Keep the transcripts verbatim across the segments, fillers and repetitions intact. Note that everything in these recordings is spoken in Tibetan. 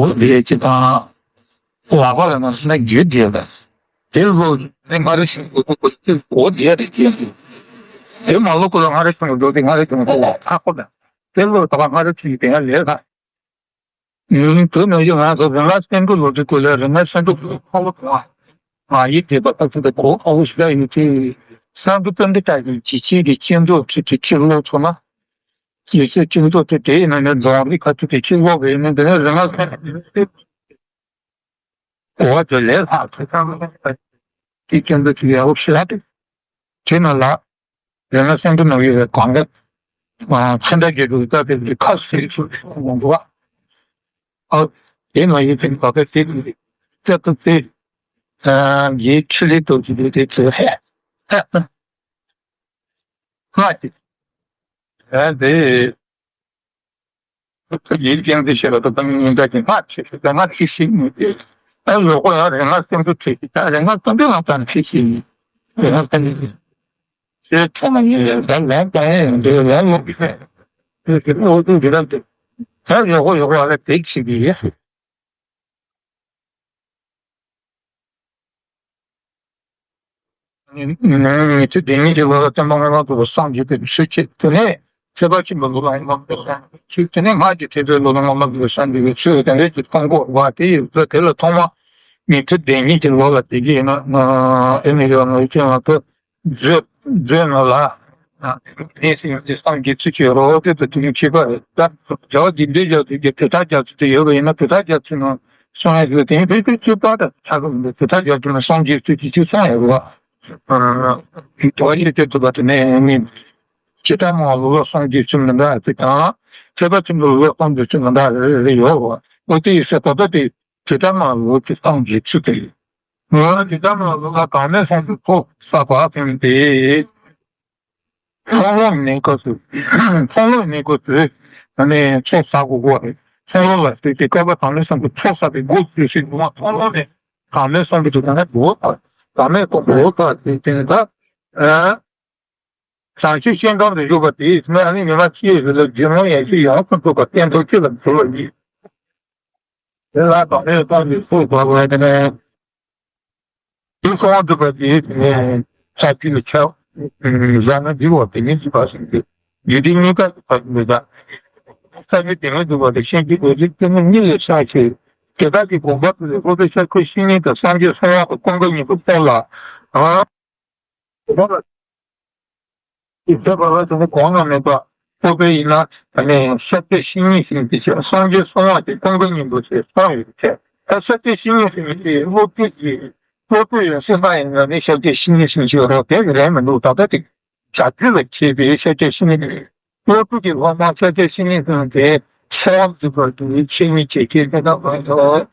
འོ་དེ་ཅི་དང་། ལག་པ་ལ་ན་ན་རྒྱུ་དེ་ལ། དེ་ལོ་ནི་ང་རེ་ཞིང་འོ་དེ་རེ་ཅི། དེ་མ་ལོ་ཀུ་ལ་ང་རེ་ཞིང་འགྲོ་དེ་ང་རེ་ཞིང་འགྲོ་ལ་ཁ་ཁོ་ན། དེ་ལོ་ད་ང་རེ་ཞིང་དེ་ང་ལས་ཁ། ཡུན་དུ་ནང་བཞིན་ང་ཚོ་རིག་སྔགས་སེམས་ཀྱི་ལོ་རྒྱུས་སྐོར་ལ་རིག་སྔགས་སེམས་ཀྱི་ཁོ་ལོ་ང་ང་ཡིད་དེ་པ་ཐག་ཚོད་གོ་ཨའུ་ཤི་ད་ཡིན་ཏེ། སང་གི་སྤུན་ཟླ་ཅག་གིས་ཇི་ཆེ་གི་སྤྱི་ཚོགས་ཁྲིད་དེ་ཁྱི་ལོ་ཚོ་ན། ཇི་ཆེ་སྤྱི་ཚོགས་ཁྲིད་དེ་ཡིན་ན་ནི་རྫོང་རིགས་ཁ་ཐུག་དེ་ཁྱི་ལོ་བས་ཡིན་ན་འདི་ནི་རིག་སྔགས་སེམས་ཀྱི་གོ་བ་དེ་ལས་ལྷག་ཚོད་ཚང་དེ་སྤྱི་ཚོགས་ཁྲིད་ཡ་ཨའུ་ཤི་ད་དེ་དེ་ན་ལ། དེ་ན་སེམས་ཀྱི་ནང་ཡོད་པའི་གང་ག་ཚན་ད་རྒྱལ་པོའི་ལྟ་བའི་ཁ་སེར་ཚུལ་ཡོང་འདུག་བ། ཨ། དེ་ནང་ཡོད་པའི་གང་ག་དེ་དེ་ཚེ་ཏུ་དེ་ཡིད་ཆེས་ལས་ཏོག་ཅི་དེ་དེ་ཚུལ་ཧེ་ཧེ་ཧ་ཅི་ཨ་དེ། ཡིད་ཀྱང་དེ་ཤེས་པ་དང་ཉིན་ལྟར་གྱི་སྔར་ཆེ་ཤོས་ལ་སྔར་ཆེ་ཤོས་ནི་དེ། ཨ་ལོ་ཁོ་ཡང་རེ་སྔགས་སེམས་ཀྱི་ཆེ་ཤོས་ད་རེ་སྔགས་སེམས་ཀྱི་ལམ་ལྟར་ཆེ་ཤོས་ནི་རེ་སྔགས་སེམས་ཀྱི་ཆེ་ཐོག་མ་ཉིད་ལས་ལན་ལན་ཀྱང་ཡང་འདོད་ལན་ལོག་གི་ཕན་དེ་དེ་ཨོ་ཏུ་འདི་ལ་དེ་ད་ལོ་ཁོ་ཡོག་ལ་ལ་དེ་ཆེ་གི་ཡེ། ཉི་ཚེ་འདི་ཉིད་ཀྱི་ལོ་ལ་བསྟན་པ་སྔོན་མ་དུ་སངས་རྒྱས་པའི་ཚུལ་ཁྱད་དེ་ནས་ཚེ་དཔག་ཆེན་པོའི་ལོ་ལ་ཡང་ལོ་ཚུལ་དེ་ནས་སྔགས་ཀྱི་ཐེག་པའི་ལོ་ལ་ཡང་ལོ་སངས་རྒྱས་པའི་ཚུལ་དེ་འདྲ་ཅིག་མཐོང་གོ་བ་དེ་ཡི་ཚུལ་དེ་ལ་ཐོག་མ་ཉི་ཚེ་འདི་ཉིད་ཀྱི་ལོ་ལ་དེ་གི་ཡིན་ན་ཨེ་མི་ཡོད་ངོས་ཅན་ལ་ཐུག་མཛོད་མཛོད་ནང་ལ། གནས་སེམས་ཀྱི་སངས་རྒྱས་ཚུལ་གྱི་རོ་དེ་དུ་དུས་ཆེ་བ་རེད་ད། རྒྱལ་བ་དགེ་འདུན་རྒྱ་མཚོ་གི་དེ་ལྟར་རྒྱ་མཚོ་དེ་ཡོད་པ་ཡིན་ན་དེ་ལྟར་རྒྱ་མཚོ་ནང་སོང་ཡ་ཟེར་དེ་ཡིན་དེ་དུས་ཚོད་པ་དང་ཆ་གི་མི་འདུག་དེ་ལྟར་རྒྱ་མཚོ་ནང་སངས་རྒྱས་ཚུལ་གྱི་ཅིག་སོང་ཡ་རེད་བ། དོ་ཡི་དེ་དུ་བ་དེ་ནས་ནི། ཇི་ལྟར་མང་ལོ་ལོ་སངས་རྒྱས་ཚུལ་མི་འདྲ་ཟེར་དང་། ཚེ་དཔག་ཆེན་པོ་ལོ་ལོ་སངས་རྒྱས་ཚུལ་མི་འདྲ་རེ་རེ་ཡོད་བ། འོ་དེ་ཡི་སེ་ད་ལྟ་དེ། དེ་ལྟར་མ་ལོ་ཀྱི་སངས་རྒྱས་ཚུལ་དེ། ང་དེ་ལྟར་མ་ལོ་ལ་གང་མེད་སངས་རྒྱས་ཚོགས་བསགས་པ་ཕན་ཏེ། ཚོགས་ལམ་ནས་སྐབས་སུ། ཚོགས་ལམ་ནས་སྐབས་སུ། ཨ་ནི་ཚོགས་བསགས་དགོས་གོ་རེད། ཚོགས་ལམ་ལ་བརྟེན་ཏེ་བསྐལ་པ་གང་མེད་སངས་རྒྱས་ཚོགས་བསགས་པའི་སྒོ་ཞུ་ཞིག་འདུག་མ། ཚོགས་ལམ་ནས་གང་མེད་སངས་རྒྱས་དེ་གང་མེད་སྒོ་བསགས། གང་མེད་སྒོ་བསགས་ཏེ་དེ་ནི་ད། ཨ། བྱང་ཆུབ་ཤིང་ཀུན་ཏུ་བཞུགས་པ་དེས་སྨན་ཨ་ནི་ཉི་མ་ཕྱེད་ཞིག་ལ་རྒྱུ་ནོར་ཡན་ཆད་ཡོངས་སུ་རྫོགས་པ་གཏན་ཐོབ་ཁྱོད་ལ་འབུལ་བ་ཡིན། དེ་ལ་དང་ལས་སྟོང་གི་ཚོགས་བསགས་པ་དེ་ནས། དེ་སོང་བ་འདུག་པ་དེས་ནས་ས་བཅུ་ལ་ཆ་བཞག་ན་འདི་བ་དེ་ཉིད་ཀྱི་བར་གསུམ་གྱི་ཡུལ་དེ་གཉིས་ཀ་གི་བར་གསུམ་ལ་ས་བཅུ་དེ་མི་འདུག་པ་དེ་ཤེས་ཀྱི་དགོས་ཀྱི་ཀུན་ནས་གཉིད་ལས་སད་ཆེ། དེ་དག་གི་དགོངས་པ་དེ་ལས་སློབ་དཔོན་ཤཱཀྱ་བཤེས་གཉེན་དང་སངས་རྒྱས་གསང་བ་དང་ཀུན་དགའ་སྙིང་པོ་སྟོན་ལ། ཨ། དེ་ལ་དེ་ལྟ་བ་ལ་དེ་ནི་གོང་ན་མེད་པ་སློབ་དཔོན་ཡིན་ན་ཨ་ནི་ཤཱཀྱ་བཤེས་གཉེན་ཞིག་དེ་ཆེ་སངས་རྒྱས་གསང་བ་དེ་ཀུན་དགའ་སྙིང་པོ་ཞེས་གསུངས་ཡོད་དེ། ད་ཤཱཀྱ་བཤེས་གཉེན་ཞིག་ཡིན་ཏེ་སློབ་དཔོན་གྱི་སློབ་དཔོན་ཡང་སེམས་དཔའ་ཡིན་ན་ནི་ཤཱཀྱ་བཤེས་གཉེན་ཞིག་ཆེ་རོགས་དེ་རེད་མི་འདུག་ད་ལྟ་དེ་བྱ་རྒྱུད་ལ་མཁས་པའི་ཤཱཀྱ་བཤེས་གཉེན་རེད། སློབ་དཔོན་གྱི་སློབ་མ་ཤཱཀྱ་བཤེས་གཉེན་ཟེར་དེ་ཚེ་དབང་འཛིན་པ་དེ་ཆེད་གཉེར་བྱེད་མཁན་དེ་དག་ལ་སོགས།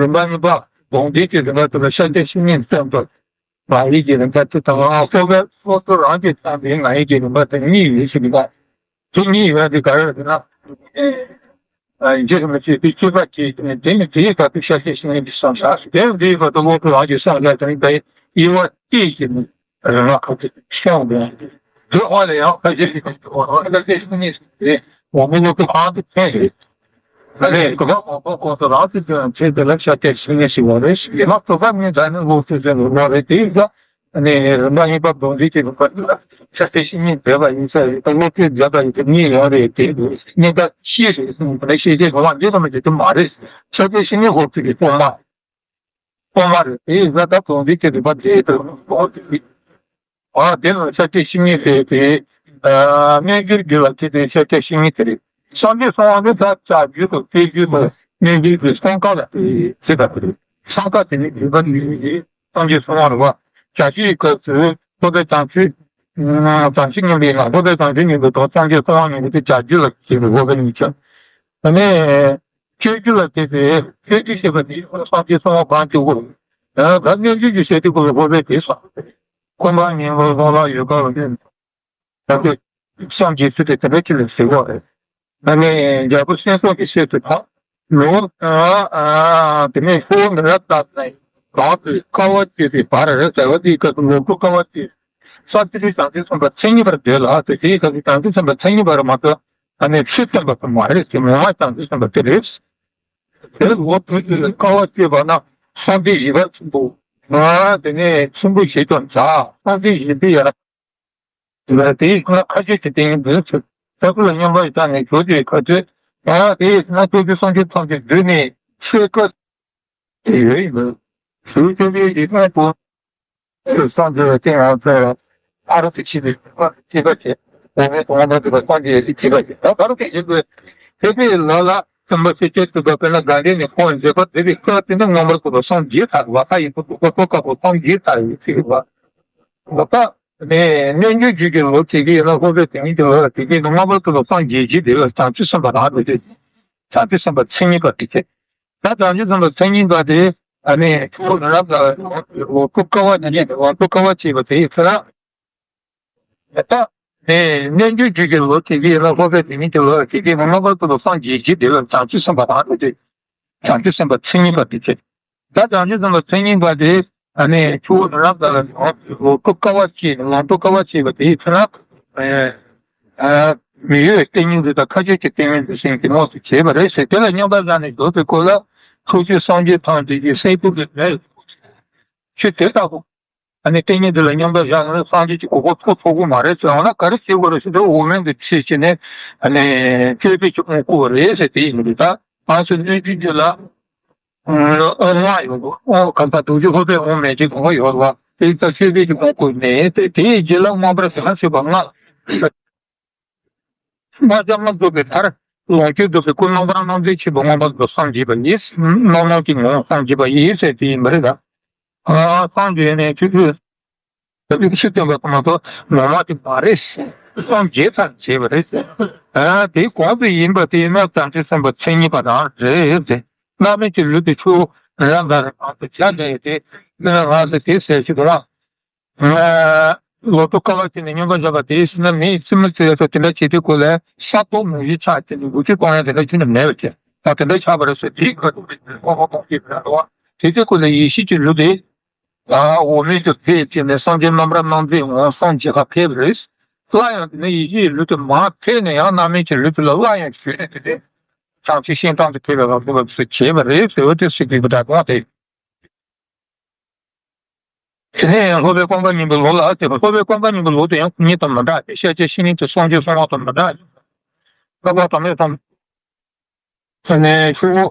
རིམ་པ་གཉིས་པ་སྒོམ་བཟླས་ཀྱི་རིམ་པ་དེ་ལ་ཤཱཀྱ་བཤེས་གཉེན་བསྟེན་པ། ང་ཡིག་གི་རིམ་པ་དེ་དང་སློབ་པའི་སློབ་གཙོ་རང་གིས་བསྟན་པའི་ང་ཡིག་གི་རིམ་པ་དེ་གཉིས་ཡོད་ཟེར་གྱི་འདུག་དེ་གཉིས་ཡོད་དེ་ག་རེ་ཟེར་ན། རྗེས་སུ་མི་མཆིས་པའི་སྤྱོད་པ་བྱས་ཏེ་དེ་ནི་དེའི་བར་དུ་ཤཱཀྱ་བཤེས་གཉེན་གྱི་བསམ་བཞག་དེ་ནི་དེའི་བར་དུ་སློབ་གཙོ་རང་གིས་བསམ་བཞག་དེ་ནི་དེའི་དབྱེ་བ་གཅིག་གིས་ནི་རིམ་པ་ཁ་ཅིག་གསུངས་པས། དེ་དབང་ལ་ཡང་ཁ་ཅིག་གིས་ཤཱཀྱ་བཤེས་གཉེན་ཟེར་ཏེ་འོག་མིན་སློབ་དཔོན་གང་དུ་ཕན་རེད། ཨ་ནི་གོ་འཕང་མ་ཐོབ་གོང་དུ་རང་ཚུལ་དུ་ཡང་ཆེད་དུ་ལ་ཤཱཀྱ་བཤེས་གཉེན་ཞིག་འོང་རེད། ཡིན་ན་སོ་སོ་ཉིད་ད་ནི་སློབ་ཚུལ་ཟེར་ནོ་རེད་དེ་ཡིན་ཙང་། ཨ་ནི་རིམ་པ་གཉིས་པ་སྒོམ་བཟླས་ཀྱི་རིམ་པ་འདི་ལ་ཤཱཀྱ་བཤེས་གཉེན་བྱས་པ་ཡིན་ས་རེད་དང་སློབ་ཚུལ་མཛད་པ་ཡིན་ས་གཉིས་ཡོད་རེད་དེ་གཉིས་ཀ་ཤེས་རེད་གསུངས་པ་ནི་ཤེས་བྱའི་གོ་འཕང་འདི་ལ་མི་བྱེད་ཐུབ་མ་རེད། ཤཱཀྱ་བཤེས་གཉེན་སློབ་ཚུལ་གྱི་སློབ་མ། སློབ་མ་རེད་དེ་ཡིན་ཙང་ད་སྒོམ་བཟླས་ཀྱི་རིམ་པ་འདི་ལ་སློབ་ཚུལ་གྱི། ཨ་དེ་ནི་ཤཱཀྱ་བཤེས་གཉེན་ཟེར་ཏེ། ཨ་རྣལ་འབྱོར་རྒྱུད་ལ་སྐྱེས་ཏེ་ཤཱཀྱ་བཤེས་གཉེན་དེ་རེད། སངས་རྒྱས་གསང་བ་ནི་ད་བྱ་རྒྱུད་དང་སྤྱོད་རྒྱུད་དང་རྣལ་འབྱོར་རྒྱུད་གསུམ་ཀ་ལ་ཟེར་ད་དེ་རེད། གསུམ་ཀ་དེ་ནི་རྒྱུད་པ་ནི་སངས་རྒྱས་གསང་བ་རེད་བ། བྱ་རྒྱུད་ཀྱི་སྐབས་སུ་སློབ་དཔོན་དམ་ཆོས། དམ་ཆོས་མཉམ་པའི་ངང་སློབ་དཔོན་དམ་ཆོས་མཉམ་པའི་ཐོག་སངས་རྒྱས་གསང་བ་མཉམ་པའི་དེ་བྱ་རྒྱུད་ལ་སྐྱེས་པའི་སློབ་དཔོན་ཡིན་ཀྱང་། ཨ་ནི། སྤྱོད་རྒྱུད་ལ་དེ་ཚེ་སྤྱོད་རྒྱུད་ཞེས་པ་དེ་སངས་རྒྱས་གསང་བ་གང་བྱུང་གོ། ད་རྣལ་འབྱོར་རྒྱུད་ཀྱི་ཤེས་རྒྱུད་ཀྱི་སློབ་དཔོན་དེ་སོ། ཀུན་སྤངས་ཉན་ལོག་བཟོད་གླགས་ཡོད་དཀའ་བ་དེ། ད་དེ་སངས་རྒྱས་ཚུལ་དེ་དེ་འདྲ་ཅིག་ལ་ཟེར་གོ་རེད། ཨ་ནི་རྒྱལ་པོ་སེང་གེ་ཤེས་ཚུལ་དང་། ལོ། དེ་ནས་ཤོ་མི་རབས་དག་ནས་གང་དུ་དཀའ་བ་སྤྱད་པའི་བར་ཟེར་བ་དེའི་སྐབས་སུ་ལོ་དཀའ་བ་སྤྱད། ས་ཏི་རི་བྱང་ཆུབ་སེམས་དཔའ་མཚན་ཉིད་པར་འདོད་ལ་ཟེར་དེའི་སྐབས་སུ་བྱང་ཆུབ་སེམས་དཔའ་མཚན་ཉིད་པར་མ་གཏོགས་ཨ་ནི་ཕྱིར་སྟོན་པ་ཙམ་མ་རེད་ཟེར་མི་མ་བྱང་ཆུབ་སེམས་དཔའ་དེ་རེད། དེ་ལོ་བོད་དུ་དཀའ་བ་སྤྱད་པ་ན་སངས་རྒྱས་གཞན་དག་ཚུན་པོ། ང་དེ་ནས་ཚུན་པོ་ཞེས་ཀྱང་བྱ། སངས་རྒྱས་གཞན་དག་ཡང་དེའི་ཁོ་ན་ཁ་ཆོས་ཀྱི་ཏིང་ངེ་འཛིན་ཚུལ་དེ་ཁོ་ལ་སྙོམས་པར་བཞག་ནས་ཞོག་ཅེས་ཁ་ཆོས། ང་དེ་ཡི་ན་ཆོས་ཀྱི་སངས་རྒྱས་ཐམས་ཅད་འདུས་ནས་ཆོས་སྐད་དེ་ཡོད་ཡིན་པས། ཞུ་ཆོས་ཀྱི་ཡིད་སྨོན་པོ། སངས་རྒྱས་པའི་སྟེང་ང་ཚོ་ཨ་རུ་ཏི་ཆེ་བའི་སྟེང་ང་ཐེག་པ་ཆེ། འོ་མའི་དོན་ལ་འདུས་པ་སངས་རྒྱས་ཀྱི་ཐེག་པ་ཆེ། ད་ག་རུ་ཏི་ཆེ་བའི་ཐེག་པའི་ལ་ལ་སྟོན་པ་ཤཱཀྱ་ཐུབ་པ་དཔེར་ན་དགའ་ལྡན་ནས་ཁོང་མཛད་པ་མཛད་པའི་སྐབས་དེ་ནི་མངོན་པར་གསལ་བ་སངས་རྒྱས་ཚར་བ། ད་ཡིན་པ་འདུག་པ་ཐོག་ཁ་པོ་སངས་རྒྱས་ཚར་ཡོད་ཚིག་པ། ད་ནས་རྣལ་འབྱོར་རྒྱུད་ཀྱི་ལོ་དེ་གའི་ཡིན་ན་ལྷོ་པའི་དེ་ཉིད་ཀྱི་ལོ་ལ་དེ་གའི་ནི་མངོན་པར་གསལ་བ་སངས་རྒྱས་ཀྱི་དེ་ལ་བྱང་ཆུབ་སེམས་དཔའ་དང་དེ་བྱང་ཆུབ་སེམས་དཔའ་མཚན་ཉིད་པ་དེ་ཆེ། ད་བྱང་ཆུབ་སེམས་དཔའ་མཚན་ཉིད་པ་དེ་ཨ་ནི་ཆུ་བོ་རི་རབ་ལ་ལོ་ཀུ་ཀ་བ་ནི་ནི་ལོ་ཀུ་ཀ་བ་བྱས་པ་དེ་ཡི་ཚེ་ན། ད་ནི་རྣལ་འབྱོར་རྒྱུད་ཀྱི་ལོ་དེ་གའི་ཡིན་ན་ལྷོ་པའི་དེ་ཉིད་ཀྱི་ལོ་ལ་དེ་གའི་མངོན་པར་གསལ་བ་སངས་རྒྱས་ཀྱི་དེ་ལ་བྱང་ཆུབ་སེམས་དཔའ་དང་དེ་བྱང་ཆུབ་སེམས་དཔའ་མཚན་ཉིད་པ་དེ་ཆེ། ད་བྱང་ཆུབ་སེམས་དཔའ་མཚན་ཉིད་པ་དེ་ཨ་ནི་ཆུ་བོ་རི་རབ་ལ་ལོ་ཀུ་ཀ་བ་བྱས་ལོ་ཀུ་ཀ་བ་བྱས་པ་དེ་ཡི་ཚེ་ན། མི་གཡོ་བའི་ཏིང་ངེ་འཛིན་དང་མཁའ་སྤྱོད་ཀྱི་ཏིང་ངེ་འཛིན་ཟེར་གྱི་ངོས་སུ་བྱས་པ་རེད་ཟེར། དེ་ལ་སྙོམས་པར་བཞག་ནས་སྡོད་པའི་སྐོར་ལ་ཕྱོགས་བཅུའི་སངས་རྒྱས་ཐམས་ཅད་ཀྱི་སྲས་ཀུན་གྱི་མོད། ཆོས་དེ་ལྟ་བུ་ཨ་ནི་ཏིང་ངེ་འཛིན་ལ་སྙོམས་པར་བཞག་ནས་སངས་རྒྱས་ཀྱི་གོ་འཕང་ཐོབ་ཐུབ་ཀྱི་མ་རེད་ཟེར་བ་ན་ག་རེ་བྱེད་དགོས་རེད་ཟེར་དུས་འོག་མིན་གྱི་ཁྲིད་བྱས་ནས་ཨ་ནི་སྤྱོད་པའི་གི་དབང་བསྐུར་བ་རེད་ཟེར། དེ་ཡིན་དུས་ད་ང་ཚོ་རྣལ་འབྱོར་རྒྱུད་ལ། ཨ་ལྔ་ཡོད་དོ། ཨོ་གང་ལྟར་དུག་གི་ཧོ་པའི་འོ་མེད་ཀྱི་གོ་ཡོད་ལ་དེ་ལྟར་ཆོས་པའི་གི་དབང་བསྐུར་ནས་དེ་དེའི་རྗེས་ལ་མངོན་པར་བྱང་ཆུབ་པ་ལྔ། རྨ་བྱ་ལྔ་རྫོགས་པའི་མཐར་ལོངས་སྤྱོད་རྫོགས་པའི་སྐུ་རྣམ་པར་སྣང་མཛད་ཆེན་པོ་མངོན་པར་རྫོགས་སངས་རྒྱས་པ་ཡིན། རྣམ་སྣང་གི་ངོ་བོ་སངས་རྒྱས་པ་ཡིན་ཟེར་དེ་ཡིན་པ་རེད་ད། ཨ་སངས་རྒྱས་ནས་ཆོས་ཆོས། ད་དེ་ཆོས་སྟོན་པ་ཚང་མ་ཚོ་ངོ་མ་དེ་མ་རེད། སངས་རྒྱས་ཚར་བྱས་པ་རེད། ཨ་དེའི་གོང་དུ་ཡིན་པ་དེ་ཡིན་ན་བྱང་ཆུབ་སེམས་དཔའ་མཚན་ཉིད་པ་རང་རེད་དེ། རྣམ་སྨིན་གྱི་ལུས་དེ་ཆུ་ར་འདྲ་རེད་གང་དུ་བྱ་འདྲ་ཡོད་དེ། ང་ཚོ་དེ་ཟེར་ཞིག་རང་ལོ་ཏོག་ཀ་བ་ཅན་ནས་སྙོམས་པར་བཞག་པ་དེ་ཟེར་ན་མིའི་རྩིས་མི་རྩི་ཡ་ཚོ་དེ་འདྲ་བྱེད་དུས་སྐོར་ལ་ས་རྡོ་མུ་བཞི་ཆགས་ཀྱི་འདུག་ཅེས་གཏོང་ཡ་དེ་འདྲ་ཁྱོན་ནས་མེད་པ་བྱས་ད་དེ་འདྲ་ཆགས་པ་རེད་ཟེར། དེའི་ཁ་ཐུག་པའི་ཁོ་ཁོ་ཁོ་ཁྱེད་རང་རེད་བ། དེ་ཚོའི་སྐོར་ལ་ཡེ་ཤེས་ཀྱི་ལུས་དེ། ཨ་འོག་མིན་དུ་ཕེབས་ཀྱི་ནས་སངས་རྒྱས་རྣམ་པར་སྣང་མཛད་འོང་སངས་རྒྱས་ཁ་ཕེབས་རེད། སླར་ཡང་དེ་ནས་ཡེ་ཤེས་ཀྱི་ལུས་དེ་མར་ཕེབས་ནས་ཡང་རྣམ་སྨིན་གྱི་ལུས་དེ་ལ་སླར་ཡང་བཞུད་ནས་དེ་ནས་བྱང་ཆུབ་ཤིང་རྟ་དུ་ཕེབས་པའི་ལམ་དུ་བབས་སུ་བྱས་པ་རེད་ཟེར་བ་དེ་སྲིད་པའི་བུ་དག་དགོངས་ཏེ། དེ་ནས་ཡང་སློབ་དཔོན་ཀོང་པ་ཉི་མའི་ལོ་ལ་ཟེར་བ། སློབ་དཔོན་ཀོང་པ་ཉི་མའི་ལོ་དེ་ཡང་ཁོ་གཉིས་དང་མི་འདྲ་སྟེ་ཤཱཀྱ་ཤིང་རིང་དུ་སངས་རྒྱས་སོང་བ་དང་མི་འདྲ། བསླབ་པ་དམ་པའི་ཐོག་ནས་ཆུ་བོ་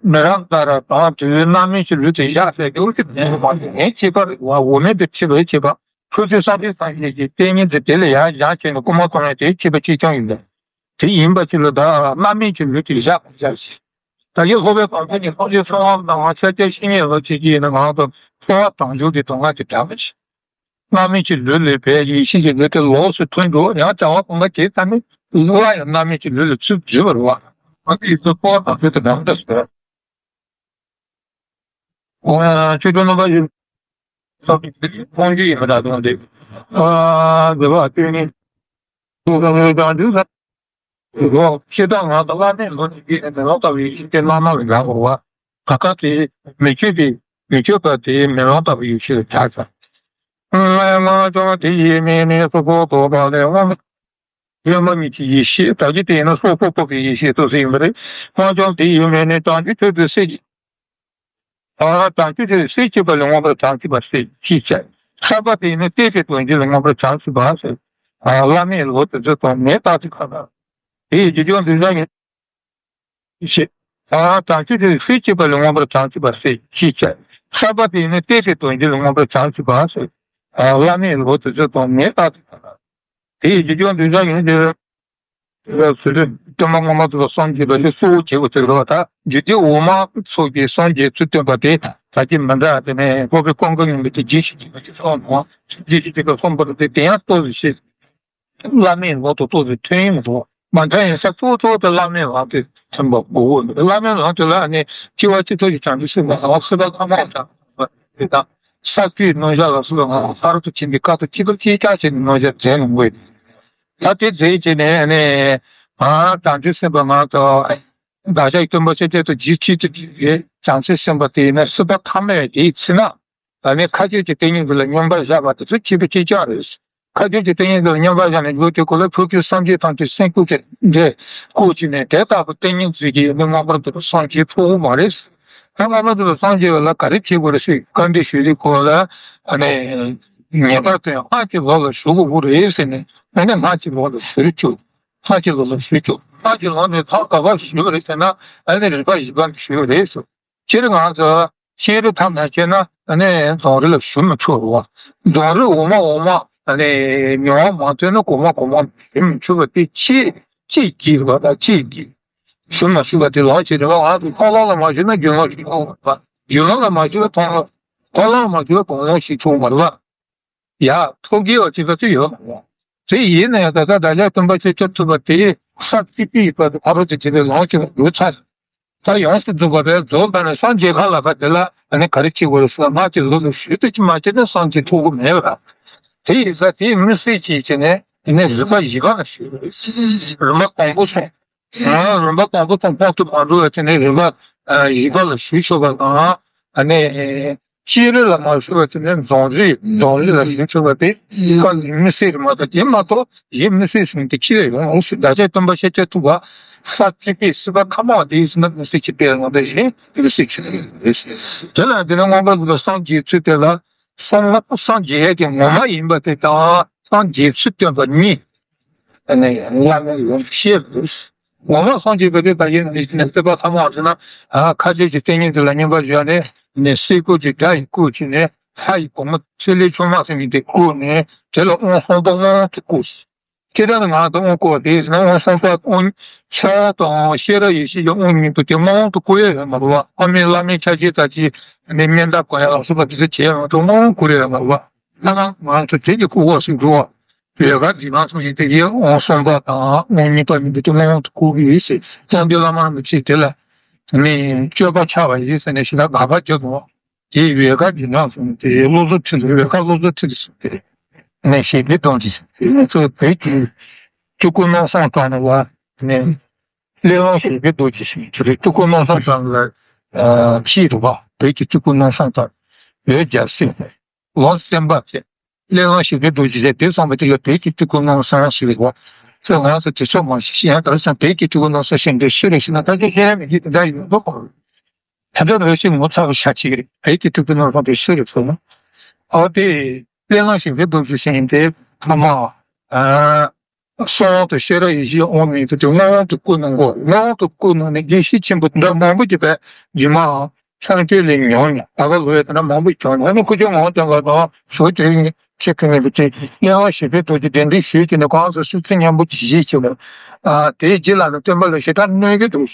མི་རབས་ལྟར་དང་དུས་རྣམ་སྨིན་གྱི་ལུས་དེ་བཞག་ཟེར་དེ་འུ་ཚོ་ནས་མ་ནས་ཁྱད་པར་བ་འོ་མེད་དུ་ཁྲིད་པའི་ཁྱད་པར་ཁྱོད་ཚོའི་ས་སྟེང་སངས་རྒྱས་ཀྱི་ཏིང་ངེ་འཛིན་དེ་ལ་ཡང་བཞག་བྱས་ནས་སྐུ་མ་གཏོང་ཡ་དེའི་ཁྱད་པར་གཅིག་རྐྱང་ཡིན་པས། དེ་ཡིན་པ་ཅིག་ལ་ད་རྣམ་སྨིན་གྱི་ལུས་དེ་བཞག་བཞག་ཞིག་ད་ཡེ་སློབ་དཔོན་གང་ག་ནི་སངས་རྒྱས་གསོལ་བ་དང་ང་ཤཱཀྱ་ཤིང་ཡོན་ལ་ཆེ་གི་ཡིན་ན་ང་ཚོ་འཚོ་བ་དང་འཇུག་གི་དོན་ལྔ་དེ་འདྲ་མ་ཞིག་རྣམ་སྨིན་གྱི་ལུས་ལས་བས་ཡེ་ཤེས་ཀྱི་ལུས་དེ་ལོགས་སུ་ཐོན་འགྲོ་ཡང་བྱ་བ་གང་ག་བྱེད་ཙམ་ནི་སླར་ཡང་རྣམ་སྨིན་གྱི་ལུས་ལ་ཚུར་འཛུལ་བར་བ། ང་ཚོ་ཡིད་ཚོ་སྤོ་བ་དང་ཚུལ་དུ་འདམ་འདྲ་ཟེར། ཆོས་སྐྱོང་རྣམ་པ་བཞི། ཁོང་རྒྱུ་ཡིན་པ་དང་དེ། འདོད་པ་སྤྱོད་ངན། སྤྱི་དང་ང་དང་བླ་མེད་ལོ་ནི་ཡིན་ནས་མེ་ལོང་ལྟ་བུའི་ཡེ་ཤེས་དེ་རྣམ་སྣང་ལ་འགག་གོ་བ། ག་ག་དེ་མི་ཆོས་དེ་མི་ཆོས་པ་དེའི་མེ་ལོང་ལྟ་བུའི་ཡེ་ཤེས་ལ་བྱ་ས། སྔ་ཡང་སྔ་ལྗང་དེ་ཡི་མེ་ནི་སོ་སོ་རྟོག་པ་ལས་དབང་ཡོད་མ་མིན་གྱི་ཡེ་ཤེས་ད་གི་དེ་ཡིན་ན་སོ་སོ་རྟོག་པའི་ཡེ་ཤེས་སོ་སོ་ཡིན་པ་རེད། སྔ་ལྗང་དེ་ཡི་མེ་ནི་བྱང་ཆུབ་ཆོས་ཀྱི་སྲས་ཀྱི། ཨ་བྱང་ཆུབ་ཆོས་ཀྱི་སྲས་བཅས་པ་ལས་མངོན་པར་བྱང་ཆུབ་པ་སྲས་ཀྱིས་བྱ། ཤར་པ་དེ་ཡིན་ན་བསྟན་པའི་དོན་རྒྱུད་ལས་མངོན་པར་བྱང་ཆུབ་པ་ཟེར། ཨ་བླ་མེད་ལོ་དེ་ཚོ་དང་ངས་རྟགས་ཅིག་ཁ་ན། དེ་ཡི་རྒྱུ་སྦྱོར་འདི་བཞག་ཡིན། ཞེས། ཨ་བྱང་ཆུབ་ཆོས་ཀྱི་སྲས་བཅས་པ་ལས་མངོན་པར་བྱང་ཆུབ་པ་སྲས་ཀྱིས་བྱ། ཤར་པ་དེ་ཡིན་ན་བསྟན་པའི་དོན་རྒྱུད་ལས་མངོན་པར་བྱང་ཆུབ་པ་ཟེར། ཨ་བླ་མེད་ལོ་དེ་ཚོ་དང་ངས་རྟགས་ཅིག་ཁ་ན། དེ་ཡི་རྒྱུ་སྦྱོར་འདི་བཞག་ཡིན། དེ་ལ་སུ་རེད་སྟོན་པ་སྔོན་མ་ཚོ་ལ་སངས་རྒྱས་པ་དེ་གཙོ་བོ་བྱེད་དགོས་ཚུལ་རེད་བ། ད་རྒྱུད་སྡེ་འོག་མ་ཚོ་གི་སངས་རྒྱས་ཚུལ་སྟོན་པ་དེ་ད་ཀྱི་མི་འདྲ་དེ་ནས་སློབ་དཔོན་ཀོང་ཀ་ཉི་མ་དེ་རྗེས་ཤིག་ཅིག་པ་ཅིག་སོང་ནོ། རྗེས་ཤིག་ཅིག་ག་སོང་པར་དེ་དེ་ཡང་ཏོག་ཙམ་ཤེས། བླ་མེད་ལོ་དང་ཏོག་ཙམ་མཐུན་ཡིན་མི་འདུག་མ་མཐུན་ཡིན་ས་གཙོ་བོ་གཙོ་བོ་དེ་བླ་མེད་ལོ་དེ་མཐུན་པ་དགོས་འོས་འདུག་བླ་མེད་ལོ་དེ་ལ་ཨ་ནི་སྐྱེ་བ་སྤྱི་ཚོགས་ཀྱི་བྱང་ཆུབ་སེམས་དཔའ་ལ་སྲིད་པ་ཐ་མ་དང་། དེ་དང་། ས་བཅུའི་རྣམ་གཞག་ལ་སོགས་པ་ལྷ་རབ་ཏུ་ཕྱིན་པའི་སྐབས་སུ་སྐྱེ་བ་སྐྱེ་བ་བྱས་ནས་རྣམ་གཞག་མཛད་ལོང་བས། ད་དེ་མཛད་བྱས་ནས་ནི། ཨ་བྱང་ཆུབ་སེམས་དཔའ་ང་ཚོ། བདག་ཅག་གི་སྟོན་པ་ཤཱཀྱ་ཐུབ་པ་རྗེས་ཁྲིད་དུ་བྱོན་པའི་བྱང་ཆུབ་སེམས་དཔའ་དེ་ཡིན་ན་སྲིད་པ་ཐ་མ་ཡང་དེའི་ཚེ་ན། ད་ནི་མཁའ་སྤྱོད་ཀྱི་ཏིང་ངེ་འཛིན་ལ་སྙོམས་པར་བཞག་པ་དེ་ཚོ་སྐྱེ་བ་སྐྱེ་བྱ་རེད། མཁའ་སྤྱོད་ཀྱི་ཏིང་ངེ་འཛིན་ལ་བསྙེན་པ་བཞག་ནས་འཇུག་དེ་ཁོ་ལ་ཕྱོགས་བཅུའི་སངས་རྒྱས་ཐམས་ཅད་སེམས་བསྐུལ་གྱི་འདྲེ་བསྐུལ་བྱས་ནས་དེ་ལྟ་བུ་ཏིང་ངེ་འཛིན་གྱི་ཡོན་ཏན་མངོན་པར་རྫོགས་པའི་སངས་རྒྱས་ཐོབ་པ་མ་རེད། ད་མངོན་པར་རྫོགས་པའི་སངས་རྒྱས་ལ་ག་རེ་བྱེད་དགོས་རེད་ཟེར་བཀའ་འདྲི་ཞུས་དུས་ཁོ་ལ་ཨ་ནི་ངེས་པར་དུ་སྔགས་ཀྱི་ལོ་ལ་ཞུགས་དགོས་རེད་ཟེར་ནས། ཨ་ནི་སྔགས་ཀྱི་ལོ་ལ་ཞུགས་བཅུག་སྔགས་ཀྱི་ལོ་ལ་ཞུགས་བཅུག་སྔགས་ཀྱི་ལོ་ནི་ཐོག་ག་པར་ཞུགས་རེད་ཟེར་ན། ཨ་ནི་རིམ་པ་བཞི་པ་ནས་ཞུགས་རེད་ཟེར། སྤྱིར་ང་ཚོ་ཤེས་རིག་ཐབས་ནང་བྱས་ན་ཨ་ནི་རྫོང་རིམ་ལ་ཞུགས་མི་ཆོག་རེད་བ། རྫོང་རིམ་འོག་མ་འོག་མ་ཨ་ནི་མྱོང་བ་མ་ཐོན་ན་གོང་མ་གོང་མ་ཞུགས་མི་ཆོག་པ་དེ་ཅིའི་ཅིའི་རེད་བ། ད་ཅིའི་ཞུགས་མ་ཆོག་པ་དེ་ལོགས་ཅིག་རེད་བ། ང་ཚོ་འཁོར་ལོ་ལ་མ་ཞུགས་ན་རྒྱུ་ནོར་ཞུགས་ཆོག་མ་རེད་བ། རྒྱུ་ནོར་ལ་མ་ཞུགས་ན་མཐོང་ལོ། འཁོར་ལོ་ལ་མ་ཞུགས་ན་གོང་ལོ་ཞུགས་ཆོག་མ་རེད་བ། ཡ། ཐོབ་དགོས་པ་ཅིག་ད་ཅི་ཡོད་མ་རེད། དེ་ཡིན་ན་ཡང་ད་ལྟ་བདག་ཅག་སྟོན་པ་ཤཱཀྱ་ཐུབ་པ་དེ་ས་བརྩིགས་པའི་བར་དུ་ཕ་རོལ་ཏུ་ཕྱིན་པའི་ལམ་གྱི་ལུགས་ཚར། ད་ཡོངས་སུ་རྫོགས་པ་རེད། རྫོགས་པ་ནས་སངས་རྒྱས་ག་ལ་ཕ་དེ་ལ་ཨ་ནི་ག་རེ་བྱེད་དགོས་རེད་ཟེར་ན། སྔགས་ཀྱི་ལུགས་ལ་ཞུགས་ཏེ་ཅི་མ་བྱས་ན་སངས་རྒྱས་ཐོབ་གི་མེད་པ། དེ་ཡིན་ཙང་དེ་མི་སྲིད་ཅིག་བྱས་ནས་དེ་ནས་རིམ་པ་བཞི་པ་ལ་ཞུགས། རིམ་པ་དང་པོ་སོང་། ང་རིམ་པ་དང་པོ་དང་ཁོང་དུ་མ་འགྲོ་བའི་ཚེ་ནས་རིམ་པ་ཨ་བཞི་པ་ལ་ཞུགས་ཆོག་པ་དང་། ཨ་ནི་སྤྱིར་ལ་མ་ཞུགས་པའི་ཚེ་ནས་རྫོང་རིམ་རྫོང་རིམ་ལ་ཞུགས་ཆོག་པ་དེ་བཀའ་མི་སྲིད་རེད་མ་གཏོགས། དེ་མ་གཏོགས་ཡིད་མི་སྲིད་ཟིན་དེ་ཅི་ཡང་ཡོང་འོང་ཟེར། བདག་ཅག་སྟོན་པ་ཤཱཀྱ་ཐུབ་པ་ས་བརྩིགས་པའི་སྲིད་པ་ཁ་མང་དེ་ཡིན་ཟེར་ན་མི་སྲིད་ཅིག་སྤེལ་ཡོང་དེ་བཞིན་མི་སྲིད་ཅིག་རེད། དེ་ལ་འདི་ནི་མངོན་པར་རྫོགས་པའི་སངས་རྒྱས་ཚུལ་དེ་ལ་སངས་སངས་རྒྱས་ཀྱི་ངོ་མ་ཡིན་པ་དེ་དང་སངས་རྒྱས་ཚུལ་སྟོན་པ་གཉིས། ཨ་ནི་བླ་མའི་ལུང་བཤད་དགོས། ངོ་མ་སངས་རྒྱས་པ་དེ་ད་ཡིན་ནི་ནི་སྲིད་པ་ཐ་མ་ཟེར་ན། ཨ་མཁའ་སྤྱོད་ཀྱི་ཏིང་ངེ་འཛིན་ལ་བསྙེན་པར་བཞག་ནས་ནི་སེ་གོལ་གྱི་སྒྲ་ཡིས་བསྐུལ་བྱས་ནས། ལྷ་ཡི་བུ་མོ་ཚེ་ལས་ཆུང་མ་ཟེར་མཁན་དེ་བསྐུལ་ནས། དེ་ལ་དབང་གསུམ་པ་དབང་དུ་བསྐུལ། སྤྱིར་བཏང་ང་ཚོ་དབང་བསྐུར་བ་དེ་ཟེར་ན། དབང་གསུམ་པ་དབང་ཕྱག་དང་ཤེས་རབ་ཡེ་ཤེས་ཀྱི་དབང་གཉིས་པོ་དེ་དབང་དུ་བསྐུར་ཡ་ཡོད་མ་རེད་བ། ཨ་མའི་བླ་མའི་ཆ་བྱད་ལྟ་ཅི་ནི་མཎྜལ་གོན་ཡ་ལ་སོགས་པ་དེ་ཚོ་བྱས་ཡོང་དུས་དབང་བསྐུར་ཡ་ཡོད་མ་རེད་བ། ད་ང་ང་ཚོ་དེ་གི་སྐུ་འོག་སུ་འགྲོ་བ། ཡོ་ག་འཇིགས་སྣང་གསུམ་ཡིན་དེ་ཡི་དབང་གསུམ་པ་དང་དབང་གཉིས་པ་ཡིན་དུས་དེ་དབང་དུ་བསྐུར་གི་ཡིན་ཟེར། ཙནྡན་བླ་མ་རིན་པོ་ཆེས་དེ་ལ་ནི་སྤྱོད་པ་འཆལ་བ་ཡིན་ཟེར་ནས་ཞེ་དྲག་དགག་པ་བརྒྱབ་འདུག་དེ་ཡི་ཡོ་ག་འཇིགས་སྣང་གསུམ་དེ་བློ་བཟོ་ཁྲིད་ལ་ཡོ་ག་བློ་བཟོ་ཁྲིད་ལ་གསུམ་དེ་ནས་ཞེ་དགུའི་དོན་གྱི་ཚོ་བོད་ཀྱི་སྤྲུལ་སྐུ་སྣང་བསམ་གྲངས་ནས་བ་ནས་སླེ་ལོང་ཞེ་དགུའི་རྡོ་རྗེ་ཞེས་བྱ་བའི་སྤྲུལ་སྐུ་སྣང་བསམ་གྲངས་ལ་ཕྱིས་རུ་བ། བོད་ཀྱི་སྤྲུལ་སྐུ་སྣང་བསམ་གྲངས་བོད་རྒྱལ་སྲས་ལོ་སེམས་དཔའ་ཚེ། སླེ་ལོང་ཞེ་དགུའི་རྡོ་རྗེ་ཟེར་དེ་གསུངས་པ་དེ་ལ་བོད་ཀྱི་སྤྲུལ་སྐུ་སྣང་བསམ་ཞེས་པའི་བ། ཚེ་ང་ཚོ་དེ་ཚོ་མང་ཞིག་ཤེས་ཡང་དེར་སོང་བོད་ཀྱི་སྤྲུལ་སྐུ་སྣང་བསམ་ཞེས་འདི་ཤེས་རེ་ཞེ་ན་ད་ཆ་ཤེས་ར་མི་འདུག་དེ་འདྲ་ཡོད་མདོག་ཁོ། ད་ལྟ་རེ་ཞིག་ངོ་ཚ་བ་ཤ་ཅིག་རེད། བོད་ཀྱི་སྤྲུལ་སྐུ་སྣང་བསམ་དེ་ཤེས་རེ་སོང་ན། ཨོ་དེ་སླེ་ལོང་ཞེ་དགུའི་རྡོ་རྗེ་ཟེར་དེ་ཐ་མ་ཨ་གསང་དབང་དུ་ཤེས་རབ་ཡེ་ཤེས་དབང་མེད་དུ་དེ་དབང་དུ་བསྐུར་གནང་གོ། དབང་དུ་བསྐུར་གནང་ནས་དགེ་བཤེས་ཆེན་པོ་འདྲ་མང་པོ་ཅིག་བས་རྗེས་མ་ཚངས་དཔྱོད་ལས་མྱོང་ནས་ད་བར་ལོ་ཡ་དེ་འདྲ་མང་པོ་བྱུང་ནས། ཨ་ནི་ཁུ་བྱུག་ངག་དབང་བསྟན་པ་དང་ཞོ་དེ་ཁྱེད་ཁྱེད་ངེས་པའི་ཚེ་སླེ་ལོང་ཞེ་དགུའི་རྡོ་རྗེ་གདན་འདྲེན་ཞུས་ཀྱི་ནས་གང་སོ་སུ་ཚེ་མཉམ་པོ་ཅིག་བཞེས་ཀྱི་ནས། ཨ་དེའི་རྗེས་ལ་ནི་སྟོན་པ་ལ་ཞེ་དྲག་གནོད་ཀྱི་འདུག་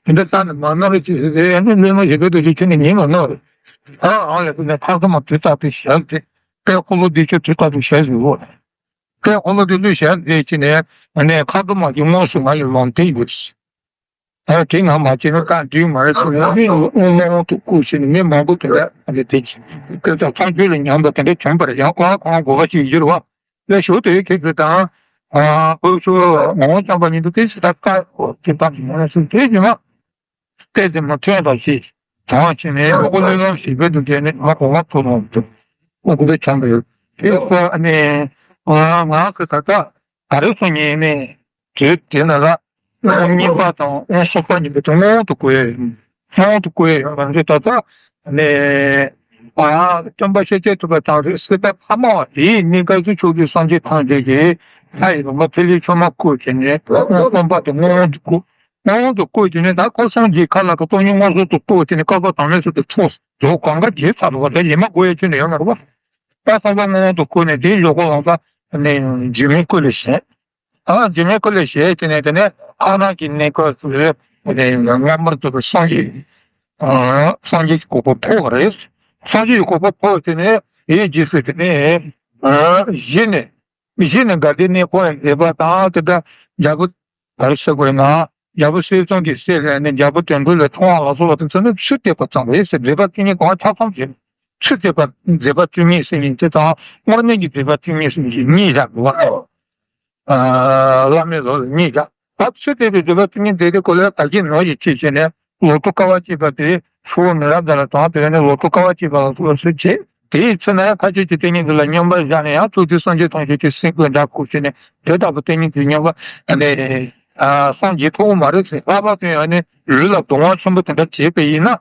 དེ་འདྲ་ལྟ་ནས་མ་གནང་རོགས་ཅིག་ཟེར་ཟེར། ཨ་ནི་སླེ་ལོང་ཞེ་དགུའི་རྡོ་རྗེ་ཁྱོད་ནི་ཉན་མ་གནང་རེད། ཨ་ཨང་ལས་དེ་ནས་ཁ་ཁ་མ་དུས་རྟག་ཏུ་ཞལ་དེ་དཔལ་འཁོར་ལོ་བདེ་མཆོག་དུས་རྟག་ཏུ་ཞལ་ཟེར་བོ། དཔལ་འཁོར་ལོ་བདེ་མཆོག་ཞལ་མཛད་ཀྱི་ནས་ཨ་ནི་ཁ་ཁ་མ་གི་དངོས་སུ་ང་ལ་ལམ་སྟོན་ཡོད། ཨ་དེ་ང་མ་བྱས་ན་བཀའ་འདུས་མ་རེད་ཟེར་ནས་མི་དབང་དབང་དུ་བསྐུར་ཟེར་ནས་མི་མང་པོ་དེ་འདྲ་ཨ་ནི་དེ་ཀྱི་སྐད་ཆ་ཚངས་སྤྱོད་ལ་ཉམས་པ་དེ་འདྲ་བྱུང་བ་རེད། ཡང་ཁོང་ཁོང་དགོས་པ་ཅིག་ཡོད་རེད་བ། ལས་ཞུ་དེ་ཁྱེད་ཚོས་དང་། ཨ་ཁོ་ཚོ་ངོ་བོ་རྐྱང་པ་ཉིད་དུ་དེ་ཅི་ལྟར་དཀའ་འོ་དེ་དག་ངོ་སུ་དེ་ཉི་མ་བལྟས་ཏེ་མ་ཐོན་པ་ཞིག་གྲོང་ཁྱེར་ནས་ཨོ་ལེ་ལོང་ཞིག་བེད་དུ་བསྡད་ནས་ང་གོ་བ་ཐོབ་ལོང་དུ་ཨོ་ཁུ་བེ་ཆང་བེ་དེ་ཁོ་ཨ་ནི་ང་གི་ད་ལྟ་ག་རེ་སོང་ཉིན་ནས་དུས་དེ་ན་ལ་ཨོ་གཉིས་པ་དང་ཨོ་གསུམ་པ་གཉིས་པོ་དེ་མངོན་དུ་གོ་ཡ་ཡིན། མངོན་དུ་བཀོད་ཡོད་པ་འདི་ད་ལྟ་ནས་ཨ་སྟོན་པ་ཤཱཀྱ་ཐུབ་པ་དང་རིགས་སྲིད་པ་ཐ་མ་བ་དེའི་གནས་སྐབས་སུ་ཕྱོགས་བཅུའི་སངས་རྒྱས་ཐམས་ཅད་ཀྱིས་ལྷ་ཡི་བུ་མོ་ཕི་ལི་ཆུང་མ་བཀུར་བྱས་ནས་སྟོན་པ་དེ་མངོན་དུ་བཀུར། མངོན་དུ་བཀུར་བྱས་ནས་ད་ཁོ་སངས་རྒྱས་ཁ་ལ་ཁ་སྟོང་ཉིད་མངོན་སུམ་དུ་བཀུར་བྱས་ནས་བསྐལ་པ་གྲངས་མེད་ཙམ་དུ་འཁྲུངས་འདུག་གང་ག་བརྗེད་ཚར་བ་ད་ཉི་མ་དགོས་ཡ་ཁྱོན་ནས་ཡོད་མ་རེད་བ། ད་སྟོན་པ་མངོན་དུ་བཀུར་ནས་དེའི་ལོ་གོ་ལོང་ད་ནས་འཇིགས་མེད་སྐུ་ལས་བཞེངས། ཨ་འཇིགས་མེད་སྐུ་ལས་བཞེངས་བྱས་ནས་དེ་ནས་ཁ་ནང་གི་གནས་སྐབས་སུ་རེད། དེ་ནས་སྔ་མར་དུ་སངས་རྒྱས་ཨ་སངས་རྒྱས་ཀྱི་གོ་འཕང་ཐོབ་པ་རེད། སངས་རྒྱས་ཀྱི་གོ་འཕང་ཐོབ་བྱས་ནས་དེའི་རྗེས་སུ་དེ་ནས་ཨ་གཞི་ནས་གཞི་ནས་དགའ་ལྡན་གནས་སྐོར་མཛད་པ་དང་། དེ་འདྲ་རྒྱལ་པོ་ག་རེ་ཟེར་དགོས་ན་རྒྱལ་པོ་ཟས་གཙང་གི་སྲས་ལ་ནས་རྒྱལ་པོ་དོན་གྲུབ་ལ་འཁྲུངས་པ་ལ་སོགས་པ་དེ་ཚོ་ནི་ཚུལ་འདེབས་པ་ཙམ་རེད་ཟེར། མཛད་པ་བཅུ་གཉིས་གང་ཆ་ཚང་རེད། ཚུལ་འདེབས་པ་མཛད་པ་བཅུ་གཉིས་ཟེར་མཁན་དེ་དང་སྔོན་མེད་ཀྱི་མཛད་པ་བཅུ་གཉིས་ཟེར་མཁན་གཉིས་བཞག་དགོས་པ། ཨ་བླ་མེད་ལོ་ལ་གཉིས་བཞག་ད་ཚུལ་འདེབས་པའི་མཛད་པ་བཅུ་གཉིས་མཛད་དེ་ཁོ་ལ་ད་གིན་ནོར་གྱི་ཆེད་བྱས་ནས་ལོ་ཐོ་དཀའ་བ་སྤྱད་པ་དེ་ཤོ་མི་རབས་དང་ལ་དང་དེ་ནས་ལོ་ཐོ་དཀའ་བ་སྤྱད་པ་ལ་སོགས་པ་ཚུལ་བྱེད། དེའི་ཚེ་ན་ཡང་ཕ་ཆོས་ཀྱི་ཏིང་ངེ་འཛིན་ལ་སྙོམས་པར་བཞག་ནས་ཡང་ཐུགས་རྗེ་སངས་རྒྱས་ཐམས་ཅད་ཀྱི་སེམས་ཀྱི་འདྲ་ཁུག་ཅིག་ནས་དེ་ལྟ་བུ་ཏིང་ངེ་འཛིན་སྙོམས་པར་ཨ་ནི་སངས་རྒྱས་ཐུབ་པ་མ་རེད་ཟེར། ལྷག་པར་དུ་ཡང་ནི་ལུས་ལ་སྡུག་བསྔལ་ཆེན་པོ་དེ་འདྲ་བྱས་པ་ཡིན་ན།